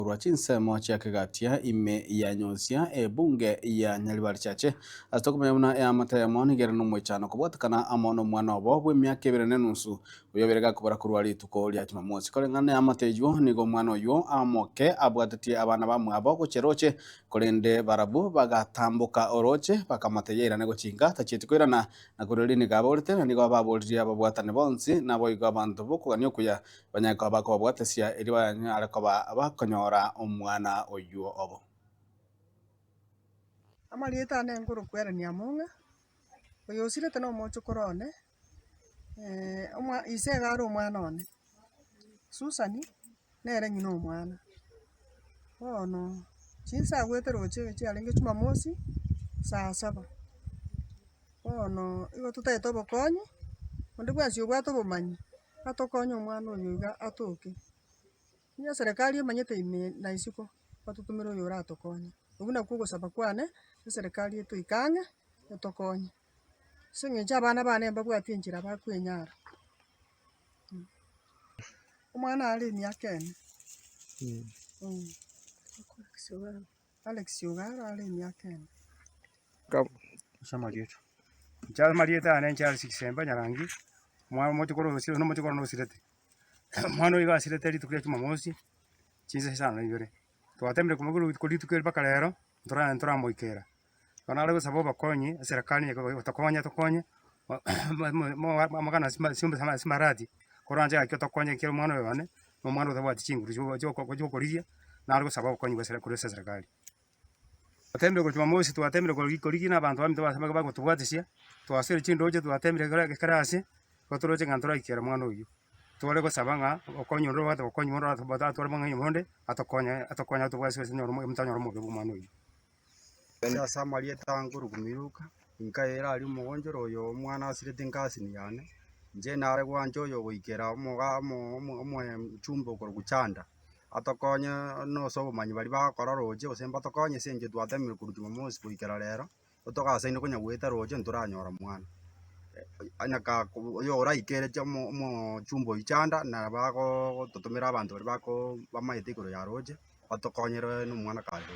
Korwa chinsemo chia Kegatia ime ya Nyosia ebunge ya Nyaribari Chache ase tokomanya buna eamate eyemo nigo ere nomoichano kobwatekana amo nomwana obo bw'emiaka ebere na enusu oyio obeire gakobora korwa rituko ria Jumamosi. Koreng'ana neamate eyio nigo omwana oyio amoke abwatetie abana bamwabo gochia roche korende barabwo bagatamboka oroche bakamotebia airane gochia inka tachieti koirana na korwa erio nigo aborete na nigo baboririe ababwatani bonsi naboigo abanto b'okogania okuya Banyare koba bakobabwatesia, erio banyare koba bakonyora omwana oyio obo. Amarieta ane nkorokwerania among'a, oyo osirete na omochokoro one, ise iga are omwana one, Susan, nere ng'ina omwana. Bono, chinsa agwete roche chiarenge jumamosi, saa saba. Bono, igo totaete obokonyi, onde bwensi obwate obomanyi, atokonye omwana oyo iga atoke. Onye eserekari emanyete ime na isiko, batotomere oyo oratokonye. Okwo nakwo ogosaba kwane, eserekari etoike ang'e, etokonye. Ase eng'encho abana bane mbabwati enchera bakwenyara. Omwana are emiaka ene, Alex Ogaro are emiaka ene. Ase amarieta. Inche amarieta ane inche Alex Kisemba Nyarangi, omwana omochokoro osire na omochokoro one osirete. Omwana oyo iga asirete rituko ria jumamosi, chinsa isano na ibere. Twatemire komokora rituko rituko eri mpaka rero, ntora ntoramoikera. Bono nare gosaba obokonyi, eserekari onye gotokonya etokonye, amagana ase koranche gaki otokonye ekero omwana oyo one, na omwana otabwati chinguru chiokorigia, nare gosaba obokonyi bwa korwa ase eserekari. Twatemire korwa jumamosi twatemire korigia na abanto baminto bagotobwatisia, twasoire chindoche twatemire kera kera ase, igo toroche ng'a ntoraikera omwana oyio. Tware gosaba ng'a okonye onde obwate obokonyi bonde oratware obong'aini bonde, atokonye atokonye atobwatisi gose tonyore omobe bwa omwana oyio. Ase amarieta nkorokwa Miruka, nkaira aria omogonchoro oyo omwana asirete enkasini yane, inche nare gwancha oyo ogoikera omoga omo omo omochumbe okorokwa Chanda. Atokonye nose obomanyi baria bagokora roche gose mbatokonye ase eng'encho twatemire korwa jumamosi goikera rero, togasaine konya goeta roche ntoranyora mwana. Onye ka oyo oraikeretie omo omochumbe oywo chanda nabo agototomera abanto baria bako bamaete igoro ya roche, batokonyere na omwana kare roche.